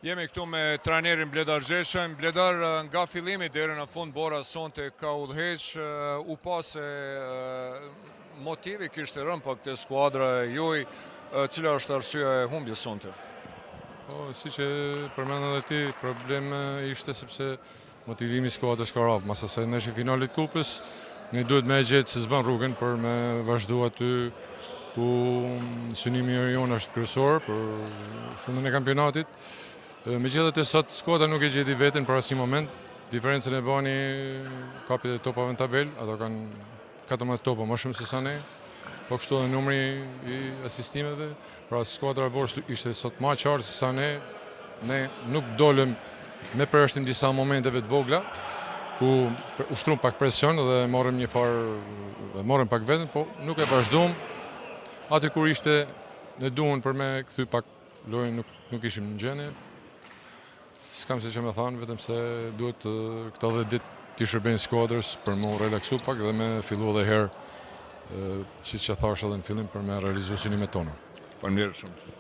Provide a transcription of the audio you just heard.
Jemi këtu me trajnerin Bledar Gjeçaj. Bledar, nga fillimi deri në fund Bora sonte ka udhëheq, u pa se motivi kishte rënë pak te skuadra e juaj, cila është arsyeja e humbjes sonte? Po, siç e përmende edhe ti, problem ishte sepse motivimi i skuadrës ka ra. Mas asaj ndeshje finalit kupës, ne duhet me e gjetë se s'bën rrugën për me vazhdu aty ku synimi jonë është kryesor për fundin e kampionatit. Megjithatë sot skuadra nuk e gjeti veten për asnjë moment. Diferencën e bani kapjet e topave në tabel, ato kanë 14 topa më shumë se sa ne. Po kështu edhe numri i asistimeve, pra skuadra e Borës ishte sot më qartë se sa ne. Ne nuk dolëm me përjashtim disa momenteve të vogla, ku ushtrum pak presion dhe morëm një farë, morëm pak veten, po nuk e vazhdum. Aty kur ishte në duhun për me kthy pak lojën nuk, nuk ishim në gjendje. S'kam se që me thanë, vetëm se duhet këto 10 ditë t'i shërbejnë skuadrës për mu relaksu pak dhe me fillu edhe herë, si që thash edhe në fillim, për me realizu synimet tona. Faleminderit shumë.